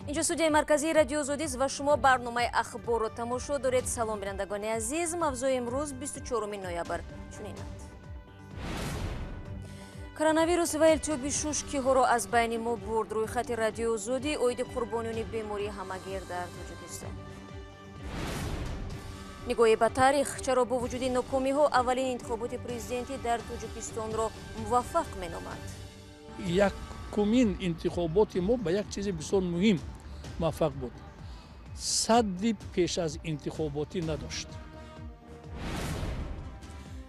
Инҷо студияи марказии Радиои Озодист ва шумо барномаи Ахборро тамошо доред. Салом, бинандагони азиз. Мавзӯи имрӯз, 24 ноябр, чунинанд: коронавирус ва илтиҳоби шуш киҳоро аз байни мо бурд? Рӯйхати Радиои Озодӣ оиди қурбониёни бемории ҳамагир дар Тоҷикистон. Нигоҳе ба таърих: чаро бо вуҷуди нокомиҳо аввалин интихоботи президентӣ дар Тоҷикистонро муваффақ меноманд? Якумин интихоботи мо ба як чизи бисёр муҳим муваффақ буд: садди пеш аз интихоботӣ надошт.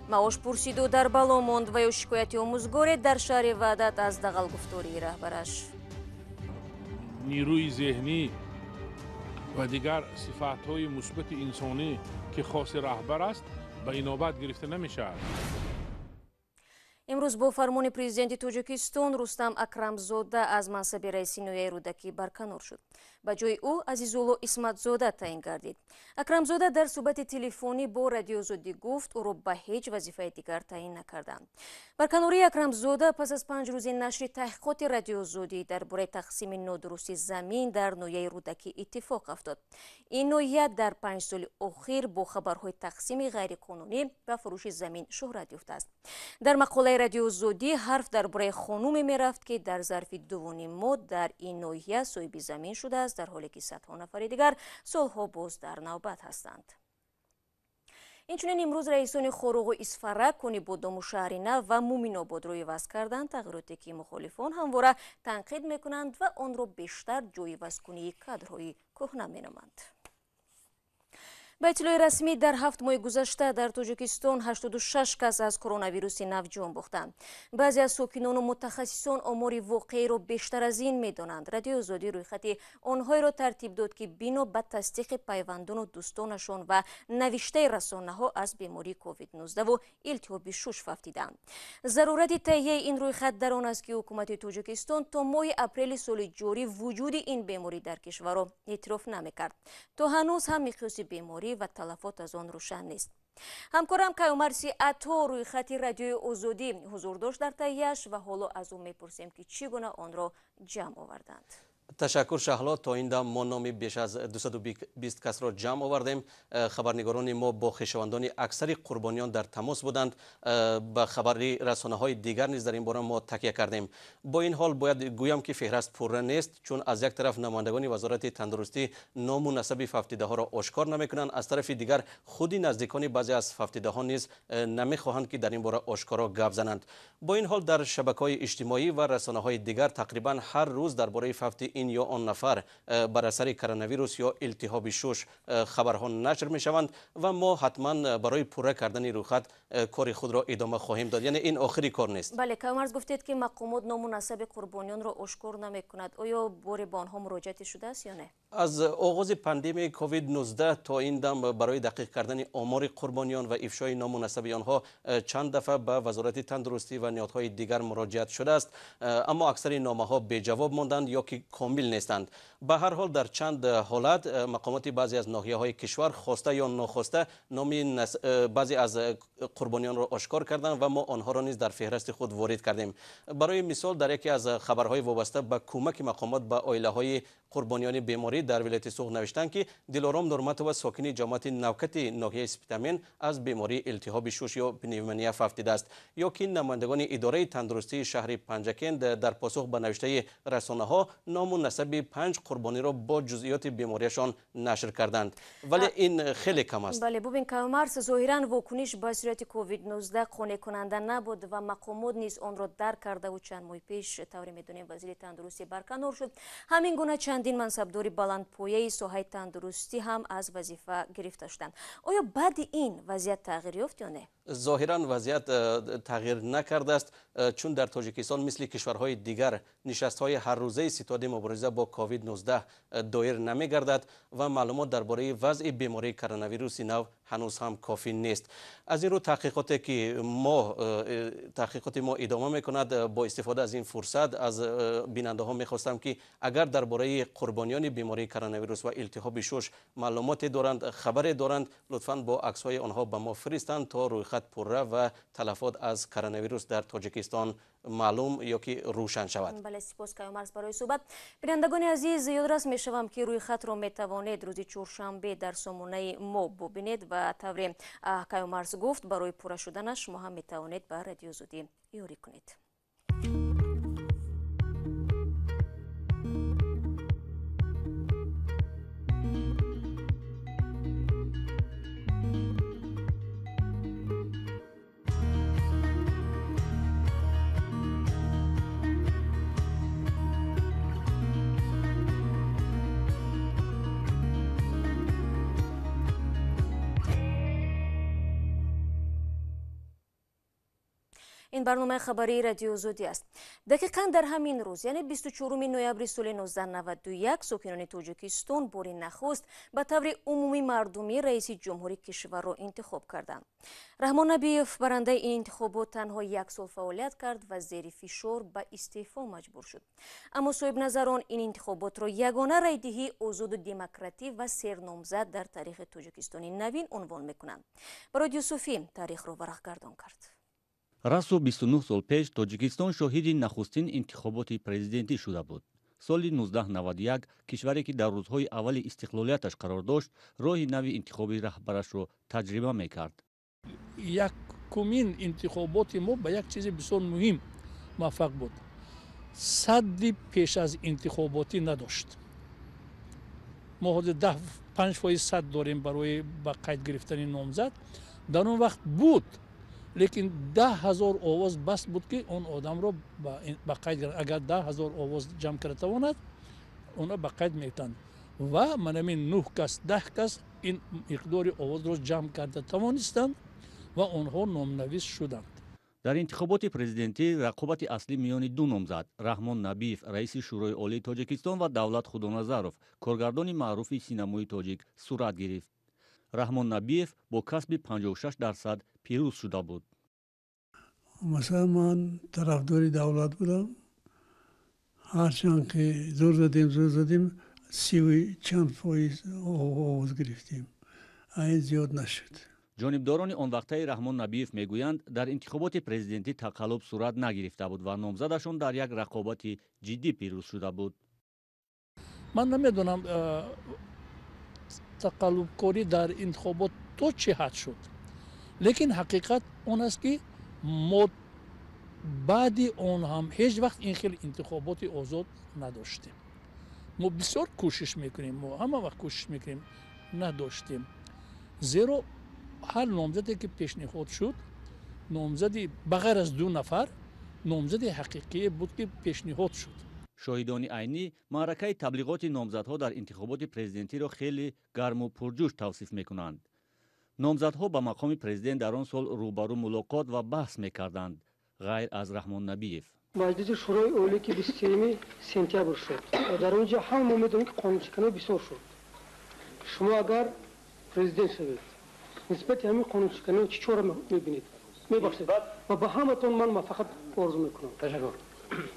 Маош пурсиду дар бало монд ва ё шикояти омӯзгоре дар шаҳри Ваҳдат аз дағалгуфтории раҳбараш. Нерӯи зеҳнӣ ва дигар сифатҳои мусбати инсонӣ, ки хоси раҳбар аст, ба инобат гирифта намешавад. Имрӯз бо фармони президенти Тоҷикистон Рустам Акрамзода аз мансаби раиси ноҳияи Рӯдакӣ барканор шуд. Ба ҷои ӯ Азизулло Исматзода таъин гардид. Акрамзода дар суҳбати телефонӣ бо Радиои Озодӣ гуфт, ӯро ба ҳеҷ вазифаи дигар таъин накарданд. Барканории Акрамзода пас аз 5 рӯзи нашри таҳқиқоти Радиои Озодӣ дар бораи тақсими нодурусти замин дар ноҳияи Рӯдакӣ иттифоқ афтод. Ин ноҳия дар 5 соли охир бо хабарҳои тақсими ғайриқонунӣ ва фурӯши замин шӯҳрат ёфтааст. Дар мақолаи Радиои Озодӣ ҳарф дар бораи хонуме мерафт, ки дар зарфи 2,5 моҳ дар ин ноҳия соҳиби замин шудааст, дар ҳоле ки садҳо нафари дигар солҳо боз дар навбат ҳастанд. Инчунин имрӯз раисони Хоруғу Исфара, Конибодому Шаҳринав ва Муминободро иваз карданд, тағйироте ки мухолифон ҳамвора танқид мекунанд ва онро бештар ҷойивазкунии кадрҳои кӯҳна меноманд. Ба иттилои расмӣ, дар 7 моҳи гузашта дар Тоҷикистон 86 кас аз коронавируси нав ҷон бохтанд. Баъзе аз сокинону мутахассисон омори воқеиро бештар аз ин медонанд. Радиои Озодӣ рӯйхати онҳоеро тартиб дод, ки бино ба тасдиқи пайвандону дӯстонашон ва навиштаи расонаҳо аз бемории COVID-19 илтиҳоби шуш фавтиданд. Зарурати таҳияи ин рӯйхат дар он аст, ки ҳукумати Тоҷикистон то моҳи апрели соли ҷорӣ вуҷуди ин беморӣ дар кишварро эътироф намекард. То ҳанӯз ҳам миқёси беморӣ ва талафот аз он рӯшан нест. Ҳамкорам Каюмарси Ато рӯйхати Радиои Озодӣ ҳузур дошт дар таҳияш ва ҳоло аз ӯ мепурсем, ки чӣ гуна онро ҷамъ оварданд. Ташаккур, Шаҳло. То ин дам мо номи беш аз 220 касро ҷамъ овардем. Хабарнигорони мо бо хешовандони аксари қурбониён дар тамос буданд. Ба хабари расонаҳои дигар низ дар ин бора мо такя кардем. Бо ин ҳол бояд гӯям, ки феҳраст пурра нест, чун аз як тараф намояндагони Вазорати тандурустӣ ному насаби фавтидаҳоро ошкор намекунанд, аз тарафи дигар худи наздикони баъзе аз фавтидаҳо низ намехоҳанд, ки дар ин бора ошкоро гап зананд. Бо ин ҳол дар шабакаҳои иҷтимоӣ ва расонаҳои дигар тақрибан ҳар рӯз дар бораи фавти ин ё он нафар бар асари коронавирус ё илтиҳоби шуш хабарҳо нашр мешаванд ва мо ҳатман барои пурра кардани рӯйхат кори худро идома хоҳем дод, яъне ин охири кор нест. Бале, Каюмарз, гуфтед, ки мақомот ному насаби қурбониёнро ошкор намекунад. Оё боре ба онҳо муроҷиате шудааст ё не? Аз оғози пандемияи COVID-19 то ин дам барои дақиқ кардани омори қурбониён ва ифшои ному насаби онҳо чанд дафъа ба Вазорати тандурустӣ ва ниҳодҳои дигар муроҷиат шудааст, аммо аксари номаҳо беҷавоб монданд ё ки комил нестанд. Ба ҳар ҳол, дар чанд ҳолат мақомоти баъзе аз ноҳияҳои кишвар хоста ё нохоста номи баъзе аз қурбониёнро ошкор карданд ва мо онҳоро низ дар феҳрасти худ ворид кардем. Барои мисол, дар яке аз хабарҳои вобаста ба кӯмаки мақомот ба оилаҳои қурбониёни беморӣ дар вилояти Суғд навиштанд, ки Дилором Нурматова, сокини ҷамоати Навкати ноҳияи Спитамен, аз бемории илтиҳоби шуш ё пневмония фавтидааст, ё ки намояндагони идораи тандурустии шаҳри Панҷакент дар посух ба навиштаи расонаҳо ному насаби панҷ қурбониро бо ҷузъиёти бемориашон нашр карданд, вале ин хеле кам аст. Бале, бубин, Каюмарс, зоҳиран вокуниш ба сирояти COVID-19 қонеъкунанда набуд ва мақомот низ онро дарк кардаву чанд моҳи пеш, тавре медонем, вазири тандурустӣ барканор шуд. Ҳамин гуна чандин мансабдори баландпояи соҳаи тандурустӣ ҳам аз вазифа гирифта шуданд. Оё баъди ин вазъият тағйир ёфт ё не? Зоҳиран вазъият тағйир накардааст, чун дар Тоҷикистон мисли кишварҳои дигар нишастҳои ҳаррӯзаи ситоди мубориза бо COVID-19 доир намегардад ва маълумот дар бораи вазъи бемории коронавируси нав ҳанӯз ҳам кофӣ нест. Аз ин рӯ таҳқиқоти мо идома мекунад. Бо истифода аз ин фурсат аз бинандаҳо мехостам, ки агар дар бораи қурбониёни бемории коронавирус ва илтиҳоби шуш маълумоте доранд, хабаре доранд, лутфан бо аксҳои онҳо ба мо фиристанд, то рӯйхат рӯйхат пурра ва талафот аз коронавирус дар Тоҷикистон маълум ё ки рӯшан шавад. Бале, сипос Каюмарс барои суҳбат. Бинандагони азиз, ёдрас мешавам, ки рӯйхатро метавонед рӯзи чоршанбе дар сомонаи мо бубинед ва тавре Каюмарс гуфт, барои пурра шуданаш шумо ҳам метавонед ба Радиои Озодӣ ёрӣ кунед. Ин барномаи хабарии Радиои Озодӣ аст. Дақиқан дар ҳамин рӯз, яъне 24 ноябри соли 1991, сокинони Тоҷикистон бори нахуст ба таври умумӣ мардумӣ раиси ҷумҳури кишварро интихоб карданд. Раҳмон Набиев барандаи ин интихобот танҳо як сол фаъолият кард ва зери фишор ба истеъфо маҷбур шуд. Аммо соҳибназарон ин интихоботро ягона райдиҳии озоду демократӣ ва серномзад дар таърихи Тоҷикистони навин унвон мекунанд. Барод Юсуфӣ таърихро варақгардон кард. Расо 29 сол пеш Тоҷикистон шоҳиди нахустин интихоботи президентӣ шуда буд. Соли 1991 кишваре ки дар рӯзҳои аввали истиқлолияташ қарор дошт, роҳи нави интихоби раҳбарашро таҷриба мекард. Якумин интихоботи мо ба як чизи бисёр муҳим муваффақ буд. Садди пеш аз интихоботӣ надошт. Мо ҳозир 5% сад дорем барои ба қайд гирифтани номзад. Дар он вақт буд, лекин 10 000 овоз бас буд, ки он одамро ба қайд гиранд. Агар 10 000 овоз ҷамъ карда тавонад, онро ба қайд мегиранд. Ва манамин 9 кас, 10 кас ин миқдори овозро ҷамъ карда тавонистанд ва онҳо номнавис шуданд. Дар интихоботи президентӣ рақобати аслӣ миёни ду номзад Раҳмон Набиев, раиси Шӯрои Олии Тоҷикистон, ва Давлат Худоназаров, коргардони маъруфи синамои тоҷик, сурат гирифт. Раҳмон Набиев бо касби 56% пирӯз шуда буд. Масалан, ман тарафдори Давлат будам. Ҳарчанд ки зур задем, зур задем, сиву чанд фоиз овоз гирифтем, ин зиёд нашуд. Ҷонибдорони он вақтаи Раҳмон Набиев мегӯянд, дар интихоботи президентӣ тақаллуб сурат нагирифта буд ва номзадашон дар як рақобати ҷиддӣ пирӯз шуда буд. Ман намедонам, тақаллубкорӣ дар интихобот то чӣ ҳад шуд, лекин ҳақиқат он аст, ки мо баъди он ҳам ҳеҷ вақт ин хел интихоботи озод надоштем. Мо бисёр кӯшиш мекунем, мо ҳама вақт кӯшиш мекунем, надоштем, зеро ҳар номзаде ки пешниҳод шуд, номзади ба ғайр аз ду нафар, номзади ҳақиқие буд, ки пешниҳод шуд. Шоҳидони айнӣ маъракаи таблиғоти номзадҳо дар интихоботи президентиро хеле гарму пурҷӯш тавсиф мекунанд. Номзадҳо ба мақоми президент дар он сол рӯбарӯ мулоқот ва баҳс мекарданд, ғайр аз Раҳмон Набиев. Маҷлиси Шӯрои Олӣ, ки 23 сентябр шуд, ва дар он ҷо ҳама мо медонем, ки қонуншиканӣ бисёр шуд. Шумо агар президент шавед, нисбати ҳамин қонуншиканиҳо чӣ чора мебинед? Мебахшед, ва ба ҳаматон ман муваффақият орзу мекунам. Ташаккур.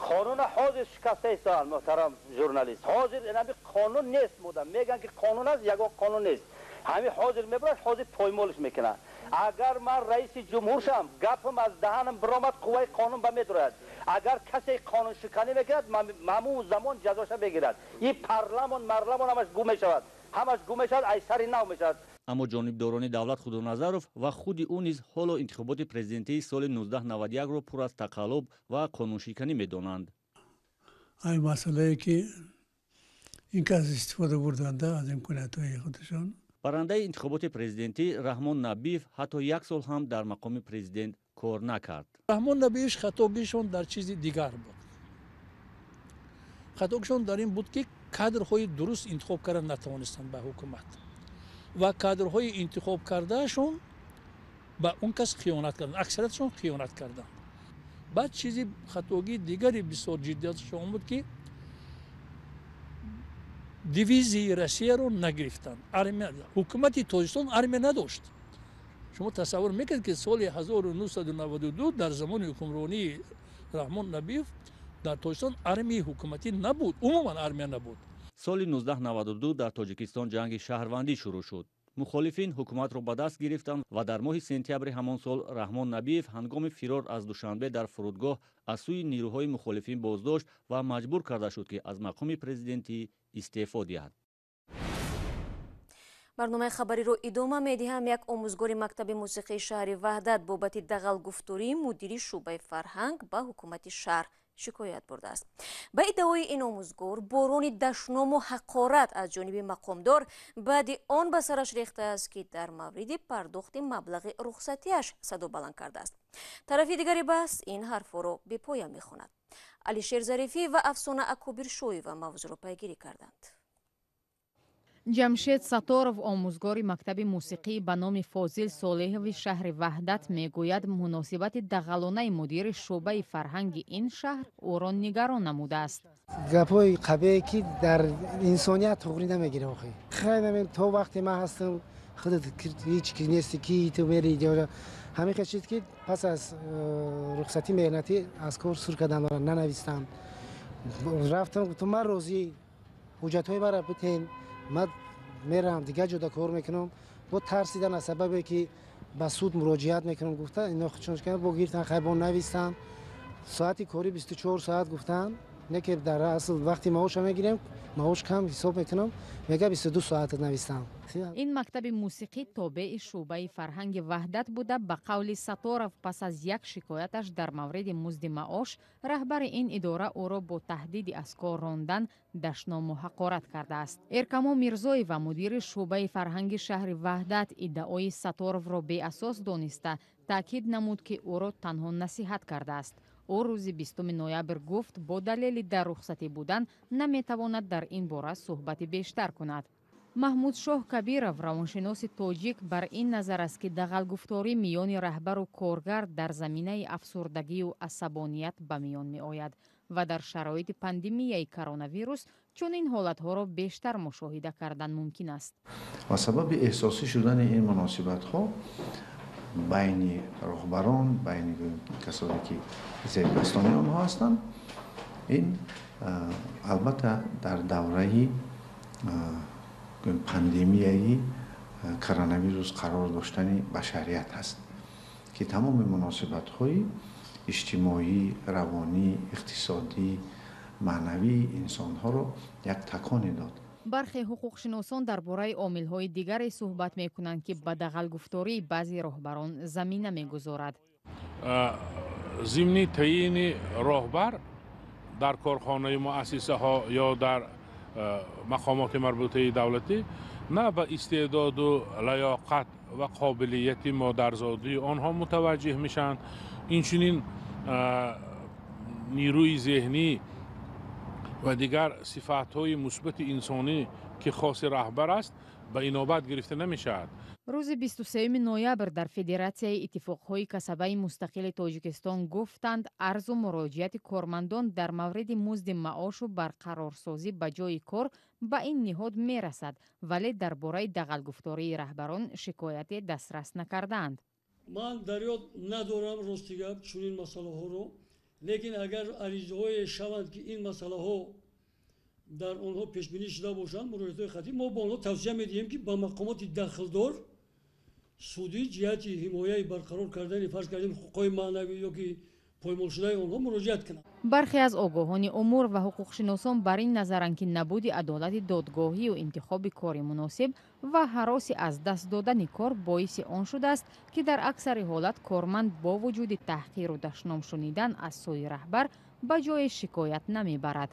Қонуна ҳозир шикаста истоанд, муҳтарам журналист. Ҳозир ҳами қонун нест мудам. Мегӯянд, ки қонун аст, ягон қонун нест. Ҳами ҳозир мебарад, ҳозир поймолиш мекунад. Агар ман раиси ҷумҳур шавам, гапам аз даҳанам биромад, қувваи қонун ба медурад. Агар касе қонуншиканӣ мекунад, ҳамун замон ҷазоша мегирад. Ин парламон марламон ҳамаш гум мешавад, ҳамаш гум мешавад, ай сари нав мешавад. Аммо ҷонибдорони Давлат Худоназаров ва худи ӯ низ ҳоло интихоботи президентии соли 1991-ро пур аз тақаллуб ва қонуншиканӣ медонанд. Ай масъалае, ки ин кас истифода бурданда аз имкониятҳои худашон. Барандаи интихоботи президентӣ Раҳмон Набиев ҳатто як сол ҳам дар мақоми президент кор накард. Раҳмон Набиевш хатогишон дар чизи дигар буд. Хатогишон дар ин буд, ки кадрҳои дуруст интихоб карда натавонистанд ба ҳукумат ва кадрҳои интихоб кардаашон ба он кас хиёнат карданд, аксариятшон хиёнат карданд. Баъд чизи хатогии дигари бисёр ҷиддиятшон буд, ки дивизияи Россияро нагирифтанд. Ҳукумати Тоҷикистон армия надошт. Шумо тасаввур мекунед, ки соли 1992 дар замони ҳукмронии Раҳмон Набиев дар Тоҷикистон армияи ҳукуматӣ набуд, умуман армия набуд. Соли 1992 дар Тоҷикистон ҷанги шаҳрвандӣ шурӯъ шуд. Мухолифин ҳукуматро ба даст гирифтанд ва дар моҳи сентябри ҳамон сол Раҳмон Набиев ҳангоми фирор аз Душанбе дар фурудгоҳ аз сӯи нирӯҳои мухолифин боздошт ва маҷбур карда шуд, ки аз мақоми президентӣ истеъфо диҳад. Барномаи хабариро идома медиҳам. Як омӯзгори мактаби мусиқии шаҳри Ваҳдат бобати дағалгуфтории мудири шӯъбаи фарҳанг ба ҳукумати шаҳр шикоят бурдааст. Ба иддаои ин омӯзгор, борони дашному ҳақорат аз ҷониби мақомдор баъди он ба сараш рехтааст, ки дар мавриди пардохти маблағи рухсатиаш садо баланд кардааст. Тарафи дигари баҳс ин ҳарфҳоро бепоя мехонад. Алишер Зарифӣ ва Афсона Акобиршоева мавзӯъро пайгирӣ карданд. Ҷамшед Саторов, омӯзгори мактаби мусиқӣ ба номи Фозил Солеҳови шаҳри Ваҳдат, мегӯяд, муносибати дағалонаи мудири шӯъбаи фарҳанги ин шаҳр ӯро нигарон намудааст. Гапҳои қабее ки дар инсоният туғрӣ намегирам. Охи хеле то вақте ман ҳастам, худат ҳеҷ ки нести, ки ту мери. Ҳамин чиз ки пас аз рухсатӣ меҳнатӣ аз кор сур кардан нанавистам. Рафтам, гуфтам, ман розӣ, ҳуҷҷатҳои маро битен, ман мерам дигар ҷода кор мекунам. Бо тарсидан аз сабабе ки ба суд муроҷиат мекунам, гуфта ино худшон бо гирифтан, хайбон навистан. Соати корӣ 24 соат гуфтан, не ки дар асл вақти маоша мегирем, маош кам ҳисоб мекунам, мега 22 соат навистам. Ин мактаби мусиқӣ тобеи шӯъбаи фарҳанги Ваҳдат буда, ба қавли Саторов, пас аз як шикояташ дар мавриди музди маош, раҳбари ин идора ӯро бо таҳдиди аз кор рондан дашному ҳақорат кардааст. Эркамо Мирзоева, мудири шӯъбаи фарҳанги шаҳри Ваҳдат, иддаои Саторовро беасос дониста, таъкид намуд, ки ӯро танҳо насиҳат кардааст. Ӯ рӯзи 20 ноябр гуфт, бо далели дар рухсатӣ будан наметавонад дар ин бора суҳбати бештар кунад. Маҳмудшоҳ Кабиров, равоншиноси тоҷик, бар ин назар аст, ки дағалгуфторӣ миёни раҳбару коргар дар заминаи афсурдагию асабоният ба миён меояд ва дар шароити пандемияи коронавирус чунин ҳолатҳоро бештар мушоҳида кардан мумкин аст. Ва сабаби эҳсосӣ шудани ин муносибатҳо байни роҳбарон, байни касоне ки зердастони онҳо ҳастанд, ин албатта дар давраи пандемияи коронавирус қарор доштани башарият ҳаст, ки тамоми муносибатҳои иҷтимоӣ, равонӣ, иқтисодӣ, маънавии инсонҳоро як таконе дод. Бархе ҳуқуқшиносон дар бораи омилҳои дигаре суҳбат мекунанд, ки ба дағалгуфтории баъзе роҳбарон замина мегузорад. Зимни таъйини роҳбар дар корхонаи муассисаҳо ё дар мақомоти марбутаи давлатӣ на ба истеъдоду лаёқат ва қобилияти модарзодии онҳо мутаваҷҷеҳ мешаванд, инчунин нирӯи зеҳнӣ ва дигар сифатҳои мусбати инсонӣ, ки хоси раҳбар аст, ба инобат гирифта намешавад. Рӯзи 23 ноябр дар Федератсияи иттифоқҳои касабаи мустақили Тоҷикистон гуфтанд, арзу муроҷиати кормандон дар мавриди музди маошу барқарорсозӣ ба ҷои кор ба ин ниҳод мерасад, вале дар бораи дағалгуфтории раҳбарон шикояте дастрас накардаанд. Ман дар ёд надорам, рости гап, чунин масъалаҳоро, лекин агар аризаҳое шаванд, ки ин масъалаҳо дар онҳо пешбинӣ шуда бошанд, муроҷиатҳои хатӣ, мо ба онҳо тавсия медиҳем, ки ба мақомоти дахлдор судӣ ҷиҳати ҳимояи барқарор кардани, фарз кардем, ҳуқуқҳои маънавӣ ё ки поймолшудаи онҳо муроҷиат кунанд. Бархе аз огоҳони умур ва ҳуқуқшиносон бар ин назаранд, ки набуди адолати додгоҳию интихоби кори муносиб ва ҳароси аз даст додани кор боиси он шудааст, ки дар аксари ҳолат корманд бо вуҷуди таҳқиру дашном шунидан аз сӯи раҳбар ба ҷои шикоят намебарад.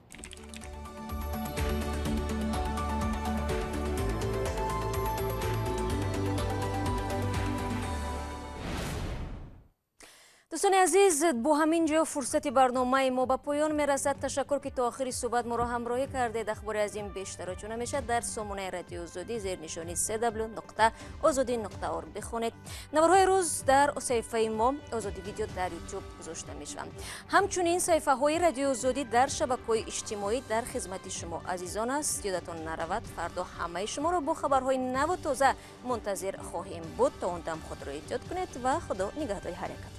Дӯстони азиз, бо ҳамин ҷо фурсати барномаи мо ба поён мерасад. Ташаккур, ки то охири суҳбат моро ҳамроҳӣ кардед. Ахбори аз ин бештарро чун ҳамеша дар сомонаи Радиои Озодӣ зери нишони cw.ozodi.org бихонед. Наворҳои рӯз дар саҳифаи мо Озодӣ Видео дар Ютуб гузошта мешаванд. Ҳамчунин саҳифаҳои Радиои Озодӣ дар шабакаҳои иҷтимоӣ дар хизмати шумо азизон аст. Ёдатон наравад, фардо ҳамаи шуморо бо хабарҳои наву тоза мунтазир хоҳем буд. То он дам худро эҳтиёт кунед ва Худо нигаҳдори ҳар якатон.